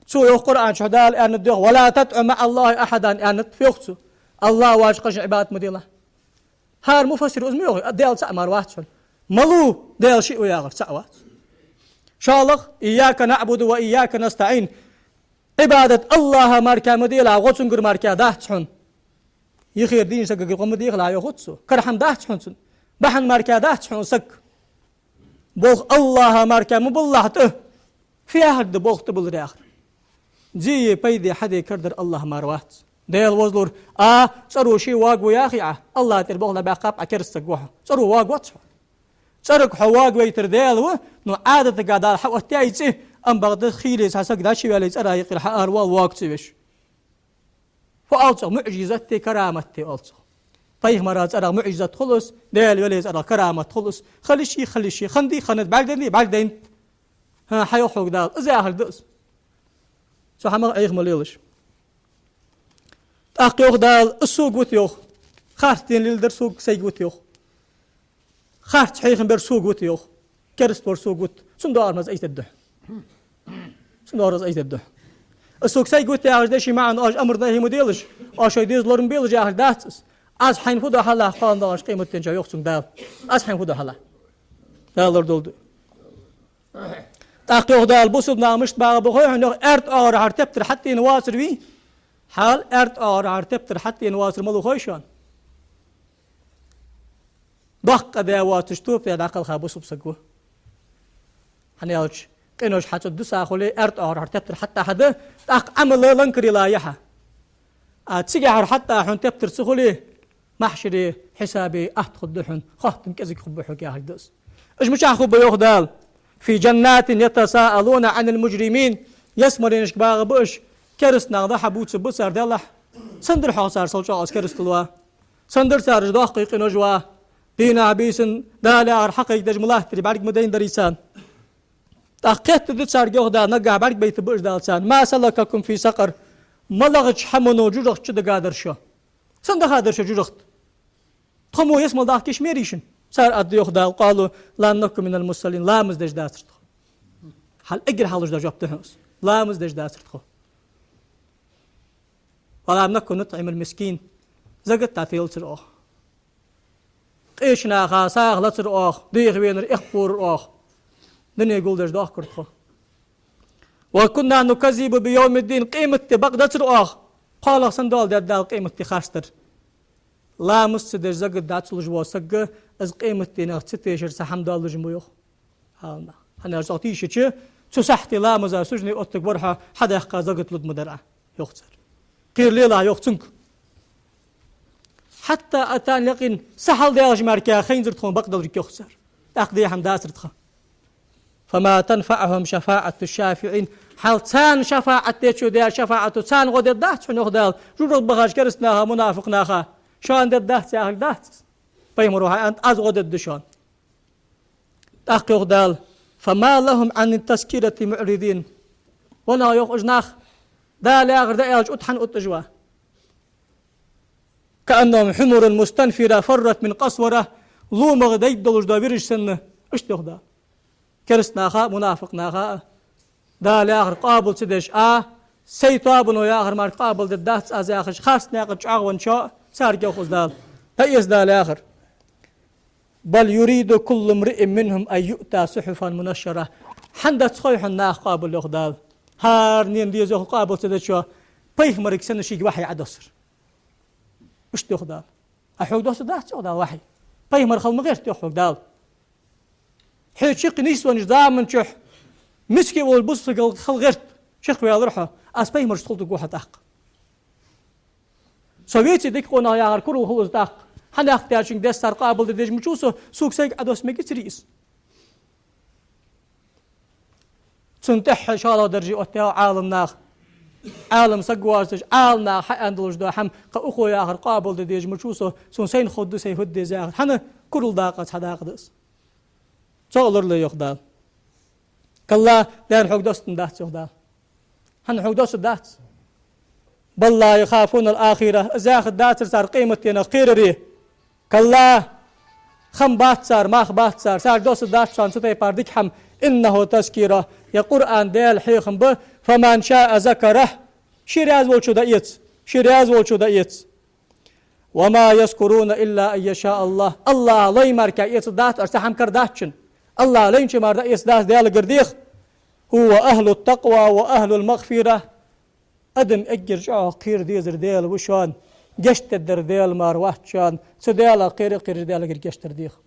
Цо йоах Къуръан чу, Дала аьннад йоах: «ولا تدع مع الله أحدا», аьннад, йоах цо. АллахӀ воацача кхычунна Ӏибадат ма делахь. ХӀара муфассиро из ма йоахий, Даьла цаӀ мара вац хьона. Малув Даьла шиъ ва яхар, цаӀ вац. ШоллагӀа: «إياك نعبد وإياك نستعين». Ӏибадат АллахӀа мара кхы ма делахь, гӀо цунгара мара кхы дац хьона. Юхера дийнача сагагара гӀо ма дехалахь, йоах цо. Кара хӀама дац хьона цунна. Бахьан мара кхы дац хьона саг. Болх АллахӀа мара кхы ма балалахь тӀа. Фу яхар да болх тӀабалар яхар? Зе е пайда е хьаде карадар АллахӀ мара вац. Даьла возалора, а, цӀеро ше воагаву яхий Ӏа, АллахӀа тӀера болх дӀабаьккхаб Ӏа, кераста саг ва хьо. ЦӀеро воагавац хьо. ЦӀерага хьо воагавайтар Даьла ва, но Ӏадатага Дала хьаоттаяьй из цӀи, ам бакъда хийла цхьа саг дӀачуваьле цӀера юкъера хьааравоал воага ца веш. Фу оал цох? МуӀжизат де, карамат де оал цох. Пайхамара цӀерах муӀжизат хул из, Даьла веле цӀерах карамат хул из. Хила йиш йий, хила йиш я, хиннадий, хиннад, бӀаргадайнадий, бӀаргадайнад. ХӀа, хьайоах хьога Дала. Из яхар да из. Цу хӀамах Ӏеха ма лелаш. ТӀаккха йоах Дала: «Из сога вита», йоах. Харц дин леладер сога, сайга вита, йоах. Харц хьехам бер сога вита, йоах. Кераста вар сога вита. Цунна доагӀар маза айта дергда хьона. Цунна доагӀар маза айта дергда хьона. Из сога, сайга вита яхача дешай маӀан: оаш амар-нахьи ма делаш, оаш шоай деза лорам белаш яхар дац из. Аз хьайна фу до хьалахь кхоана доагӀача къематдийнахьа, йоах цунга Дала. Аз хьайна фу до хьалахь. Дала лорадолда. ТӀаккха йоах Дала, бусалба нах мишта багӀа ба хой хьона, йоах, аьрда оагӀорахьара тептар хьатӀаена воацар вий? Хьал аьрда оагӀорахьара тептар хьатӀаена воацар малув хой шоана? Доккха даь воацаш, тоба даь дӀакхелха бусалба саг ва. ХӀана аьлча, къинош хьацӀа дусахуле, аьрда оагӀорахьара тептар хьатӀа хьада, тӀаккха Ӏамал ланкарийла я хьа. А цигахьара хьатӀа хьона тептар ца хуле, махьшаре, хьисабе атта хургда хьона, хоттам кӀезига хургба хьога яхилга да из. Уж мичахьа хургба, йоах Дала: «في جنات يتساءلون عن المجرمين». Ялсмалешка багӀа ба уж, кераста нах дӀа-хьа бувцаргба цар, делахь, сенна дар хьогӀ цар сел чӀоагӀа из керастал ва? Сенна дар цар уж доккхий къинош ва? Дийнахьа-бийсанна Дала яхар хьакхайкадеш ма латтарий, бӀарг ма дайнадарий царна? ТӀаккха кхетаде да царга, йоах Дала, наггахьа бӀарг байтаргба уж Дала царна: «ما سلككم في سقر؟» МалагӀча хӀамано жожагӀата чу дагадар шо? Сенна дахадар шо жожагӀата? Тхо мо ялсмале дахка йиш мерий шун? Цар аргда, йоах Дала: «قالوا لم نك من المصلين». Ламаз деш дацар тхо. Хьал эггара хьалха дала жоп да хьона из. Ламаз деш дацар тхо. «ولم نك نطعم المسكين». Закат дӀателацар оаха. Къеча наха сагӀа лацар оаха, дегӀа венар эккхавора оаха. Дуне гулдеш доахкар тхо. «وكنا نكذب بيوم الدين». Къематди бакъдацар оаха. КхоалагӀа санна дола дергда Дала къематди харцдар. Ламаз ца деш, закат дӀа ца луш вола саг, из къематдийнах ца тешар цхьа хӀама долаш ма ва, йоах Ӏаламнаха. ХӀана аьлча, цох тийшача, цу сахьте ламаза сужуде оттаргвар хьо, хьадаьккха закат лургма дар Ӏа, йоах цар. Кхера лелахь, йоах, цунга. «حتى أتانا اليقين», са хьалдаьлча мара хайнзар тхона бакъдаларг, йоах цар. ТӀаккха дехьа дацар тха. «فما تنفعهم شفاعة الشافعين». Хьал царна шафаӀат дечо деча шафаӀато царна гӀо дергдац хьона, йоах Дала, жожагӀате бахача кераста наха, мунафикъ наха. Шоана дергдац яхилга дац из. Пайхамаро хьааьннад: «Аз гӀо дергда шоана». ТӀаккха йоах Дала: «فما لهم عن التذكرة معرضين». Ванах, йоах, уж нах, Дала яхар дӀааьлча, утта хӀана утташ ва? «كأنهم حمر مستنفرة فرت من قسورة». ЛомагӀа дайдолаш дола вираш санна, иштта, йоах Дала. Кераста наха а, мунафикъ наха а Дала яхар къоабал ца деш а, сай тоабано яхар мара къоабал дергдац аз яхаш, харц наькъа чу чӀоагӀвенначо а, царга йоах из Дала. ТӀаэца Дала яхар: «بل يريد كل امرئ منهم أن يؤتى صحفا منشرة». ХӀана дац хой хьона наха къоабал, йоах Дала? ХӀаране деза, йоах, къоабал ца дечо, пайхамарга санна шийга вахьи Ӏодоссар. Иштта йоах Дала. А хьога доссаргдац, йоах Дала, вахьи? Пайхамар хила ма гӀерт, йоах хьога Дала. Хьо чакх нийсвеннача заман чухь миска волча бусалба сагал хила гӀерт, чакхваьлар хьо, аз пайхамарашца хулдергва хьо тӀаккха. Со веце дика къонах яхар курал хул из тӀаккха. ХӀана аьлча, цунга деза цар къоабал де дезаш ма ва со, сога сайга Ӏодосса мегацарий из? Цунна тӀехьа шоллагӀа дарже оттаяьй Ӏаламнаха. Ӏалам саг воацаш, Ӏаламнаха хьааьнна долаш дола хӀама, кхы укхо яхар къоабал де дезаш ма ва со, сона сайна ховргда, сай фу де деза яхар. ХӀана? Курал дакъа цхьа дакъа да из. Цо а лорале, йоах Дала. «كلا», дера хьога доссаргдац, йоах Дала. ХӀана хьога доссаргдац? «بل لا يخافون الآخرة». Из яхаргдацар цар къематденах кхераре. «كلا», хам бац цар, мах бац цар, царга доссаргдац шоана цу тайпара дика хӀама. «إنه تذكرة», ер Къуръан Даьла хьехам ба, «فمن شاء ذكره». Ше раьза волчо дӀаэца, ше раьза волчо дӀаэца. «وما يذكرون إلا أن يشاء الله». АллахӀа лай мара эцаргдац, аш цхьа хӀама карадац шун. АллахӀа лайнача мара дӀаэцаргдац, Даьлагара деха. «هو أهل التقوى وأهل المغفرة». Адам эггара чӀоагӀа кхера дезар Даьла ва шоана, гешт дергдар Даьла мара вац шоана, цу Даьлах кхера а кхераш, Даьлагара гешт дар деха.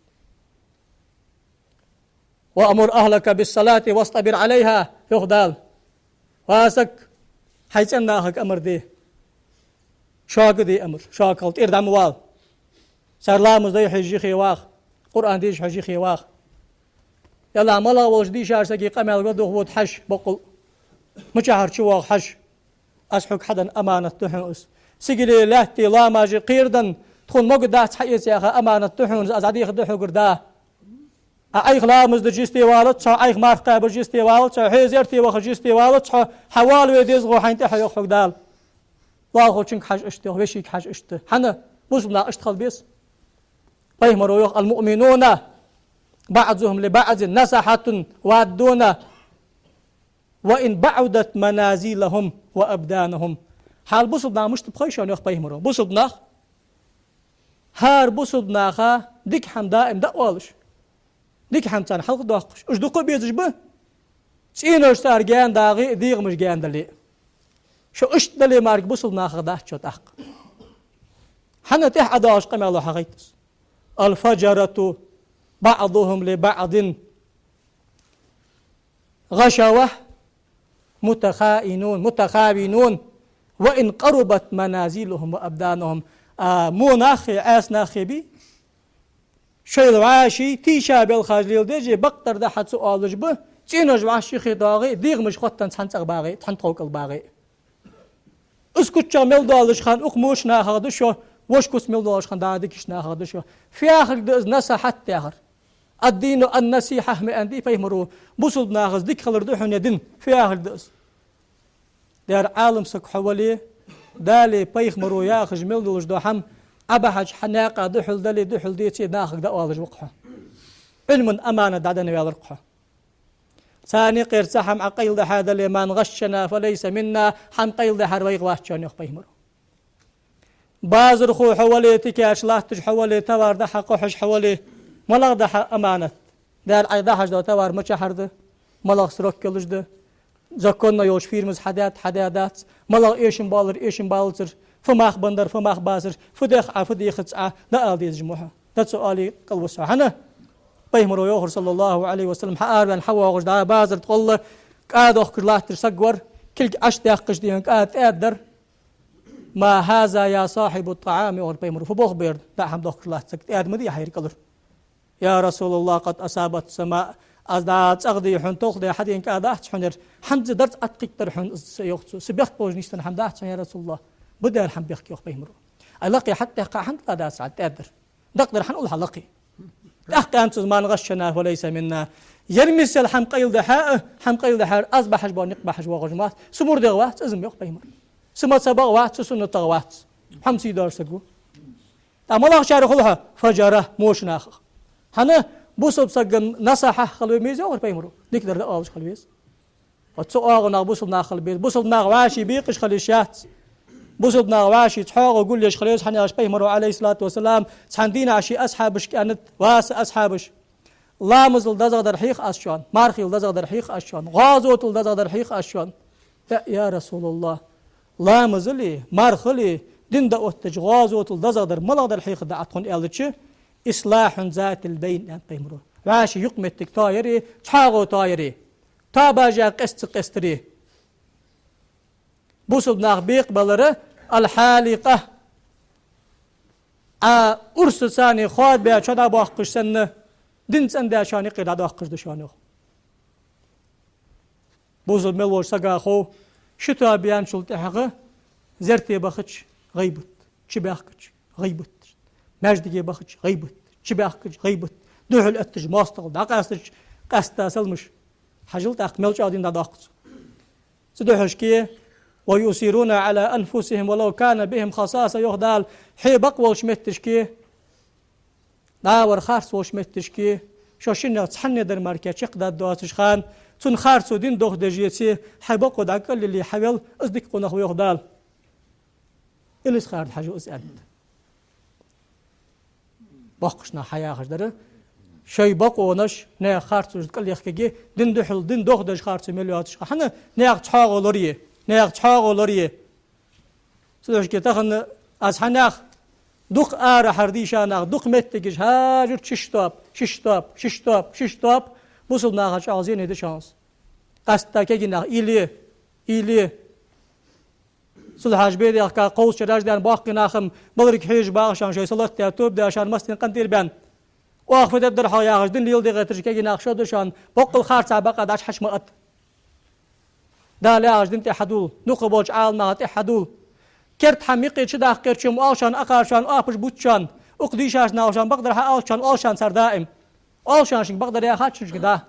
«وأمر أهلك بالصلاة واصطبر عليها», йоах Дала. Ва саг, хьай цӀен нахага амар де. Шуга де амар, шуга хьал тӀера дӀа ма вала. Цар ламаз дой хьежа юхе ваха, Къуръан дешаш хьежа юхе ваха. Ялла, малагӀа волча дийшача сага къамаьл ладувгӀа вода хьажа, боккъал мичахьара чувоагӀа хьажа. Аз хьога хьаденна аманат да хьона из. Сигалеи лаьттеи ламазеи кхераденна, тхона могаргдац хьаэца яха аманат да хьона из, аз дӀадехаргда хьогара да. Ӏа Ӏайха ламаз деш йисте валац хьо, Ӏайха марха кхаьбаш йисте валац хьо, хье зерате вахаш йисте валац хьо, хьо вала ве дезагӀа хьайна тӀехьа, йоах хьога Дала. Лоалахочунга хьажа иштта, йоах, вешийга хьажа иштта. ХӀана? Бусалба нах иштта хила беза. Пайхамаро йоах: «المؤمنون بعضهم لبعض نصحة وادون وإن بعدت منازلهم وأبدانهم». Хьал бусалба нах мишта ба хой шоана, йоах пайхамаро. Бусалба нах, хӀара бусалба наха дика хӀама даим дӀаоалаш, дика хӀама царна хьалха доаккхаш, уж дукха а безаш ба, цӀенош цар гаьна дагӀе а, дегӀамаш гаьна дале а. Шо иштта дале мара бусалба нахах дац шо тӀаккха. ХӀана? ТӀехьа ӀодоагӀача къамаьло хьахайт из: «الفجرة بعضهم لبعض غشاوة متخائنون، متخاونون وإن قربت منازلهم وأبدانهم». А, во нахи, Ӏаьса нахи бий, шоайла вӀаший тийша белхаш леладеш, бакъдар да хьа ца оалаш ба, цӀенош вӀаший юхе доагӀе, дегӀамаш хоттаденна цхьан цӀагӀа багӀе, цхьан тхов кӀал багӀе. Из куччах мел долаш хана укх моча нахах да шо, вож куц мел долаш хана дӀа дикача нахах да шо. Фу яхилга да из насахьат яхар? «الدين النصيحة» ма аьннадий пайхамаро, бусалба нахаца дика хилар да хьона ер дин. Фу яхилга да из? Дера Ӏалам саг хьо вале, Далеи пайхамаро яхаш мел долаш дола хӀама Ӏа бахьача хьа наькъа духьал дале, духьал деце, нахага дӀаоалаш ва-кх хьо. Ӏилман аманат дӀаденна ваьлар-кх хьо. Царна юкъера цхьа хӀама Ӏа къайладахьа дале, «من غشنا فليس منا», хӀама къайладахьар вайх вац шоана, йоах пайхамаро. Базархо хьо вале, тикаш латташ хьо вале, товар дахьа къахьош хьо вале, малагӀа да хьа аманат? Дала Ӏайха дахьаш дола товар мичахьара да, малагӀа срок йолаш да, законно йолча фирмас хьадаьд, хьадаь дац, малагӀа эшам балар, эшам балацар, фу мах беннабар, фу мах бацар, фу дех Ӏа, фу дехац Ӏа, дӀаала дезаш ма хьо. ДӀа ца оале, кӀалвус хьо. ХӀана? Пайхамаро йоахар, صلى الله عليه وسلم, хьаараваьнна хьавоагӀаш дӀа базар тӀа гӀолла, кӀа дохкаш латташ саг вар, кулг Ӏочудаьккхача дийнахьа кӀа тӀаьдар. «ما هذا يا صاحب الطعام», йоахар пайхамаро, фу болх ба ер, дӀа хӀама дохкаш латта саг, тӀаьда ма дий хьа ер кӀалвар. «يا رسول الله، قد أصابت السماء», аз дӀа цӀагӀа дий хьона, толхадаь хьадена кӀа дац хьона ер, хӀанз дарц Ӏаткхийттар хьона из, йоах цо, са бехк болаш нийсденна хӀама дац хьона, я Расулаллах. Ба Дала хӀама бехк, йоах пайхамаро. Ай, лакхе хьатӀадаьккха хӀана кӀа дац Ӏа, тӀаьдар? Дакъа дар хьона улл хьа лакхе. ТӀаккха аьннад цо: «من غشنا فليس منا». Ер миссел хӀама къайладахьа а, хӀама къайладахьар аз бахьаш бола никъ бахьаш воагӀаш ма вац. Са мурдех вац из-м, йоах пайхамаро. Са мазхӀабах вац, са суннатах вац. ХӀама сий доацаш саг ва. ТӀаккха малагӀчарех хул хьо? «فجرة», воча нахах. ХӀана? Бусалба сагана насахьа хила веза, йоахар пайхамаро. Дикадар дӀаоалаш хила веза. Оцу оагӀонах бусалба нах хила беза. Бусалба нах вӀаший бекъаш хила йиш яц. Бусалба нах вӀаший цхьоагӀо гулъеш хила еза, хӀана аьлча пайхамаро, عليه الصلاة والسلام, цхьан дийнахьа ший асхьабашка аьннад: «Ва са асхьабаш, ламазал дезагӀдар хьех аз шоана, мархал дезагӀдар хьех аз шоана, гӀазотал дезагӀдар хьех аз шоана». «Я, я Расулаллах, ламазали, мархали, дин дӀаоттадеш гӀазотал дезагӀдар малагӀдар хьехаргда Ӏа тхона?» аьлча, «إصلاح ذات البين», аьннад пайхамаро. ВӀаший юкъаметтиг тоаяри, цхьоагӀо тоаяри. Тоабаш яр къаьста ца къаьстари. Бусалба нах бекъабалар الحالقة. Ӏа урсаца хоадабаь чо дӀабоаккхаш санна, дин цӀендаь шоана юкъера дӀадоаккхаш да шоана, йоах. Бусалба мел волча сага хов, ши тоаба яьнначул тӀехьагӀа зерате бахача гӀийбат, чубаьхкача гӀийбат, маьждиге бахача гӀийбат, чубаьхкача гӀийбат, духьал эттача моастагӀал дӀакъаьстача, къаьстта саламаш. Хьажал тӀаккха мел чӀоагӀа дин дӀадоаккх цо. Цудухьа шке: «ويؤثرون على أنفسهم ولو كان بهم خصاصة», йоах Дала, хье бакъ волча метташке, дӀавар харц волча метташке, шо шиннех цхьанне дар мара чакхдаргдоацаш хана, цунна харцо дин дохадеш еце, хьай бокъо дӀакӀалйилле хьавел, из дика къонах ва, йоах Дала. Илисхарда хьажа из аьннад. Боккхийча наха хьаяхаш дар: шоай бокъонаш наьха харцонашта кӀалъехкаргья, дин духьал, дин дохадеш харцо мел йоацаш хана. ХӀана? Наьха цхьоагӀо лорае, наьха цхьоагӀо лорае. Цудухьа шке тахан аз хьа наьха дукха арахьара дийша нах, дукха меттигаш хьажар, шишша тоаба, шишша тоаба, шишша тоаба, шишша тоаба, бусалба наха чӀоагӀа зене да шоана из. Къаьстта кегий нах уйла е, уйла е. Сулхьаш бе дехка кховзткъа шераш даьнна боккхий нах-м баларга хьежаш багӀа шоана, шоай салот даь, тоба даь шоана, массанена къинтӀера баьнна. Оаха фу дергдар хьогӀ яхаш, дин леладе гӀерташ кегий нах шо да шоана, боккъал харцахьа бакъахьа дӀачухьача ма атта. Дала яхача дина тӀа хьадувла, дукха болча Ӏаламнаха тӀа хьадувла. Керда хӀама юкъе чудаккха гӀертачоа ма оал шоана, акхар шоана, оапаш бувц шоана, укх дийшача наха шоана бакъдар хьаоал шоана, оал шоана цар даим. Оал шоана шуга бакъдар яхача шуга да.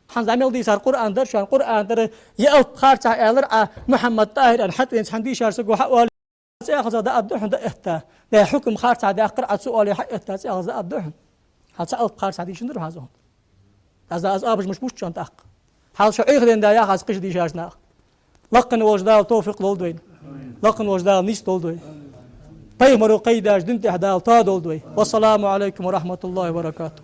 ХӀанз Ӏа мел дийцар Къуръан дар шоана, Къуръана тӀара ер алап харцахьа аьлар Ӏа, Мухьаммад-ТӀахӀир аьнна хьатӀавена цхьан дийшача саго хьаоале, цӀагӀа хьалха дӀаоттаргда хьона, дӀаэтта. Даь хьукам харцахьа даьккхар Ӏа ца оале, хьаэтта цӀагӀа хьалха дӀаоттаргда хьона. Хьа цхьа алап харцахьа дийшандац хьа из хӀанз. Аз, аз оапаш мишта бувц шоана тӀаккха? Хьал шо Ӏехаденна да яхац кхыча дийшача наха. Лакхе волча Дала товфикъ лолда вайна. Лакхе волча Дала нийса долда вай. Пайхамаро кхайдача дина тӀа Дала тоадолда вай. والسلام عليكم ورحمة الله وبركاته.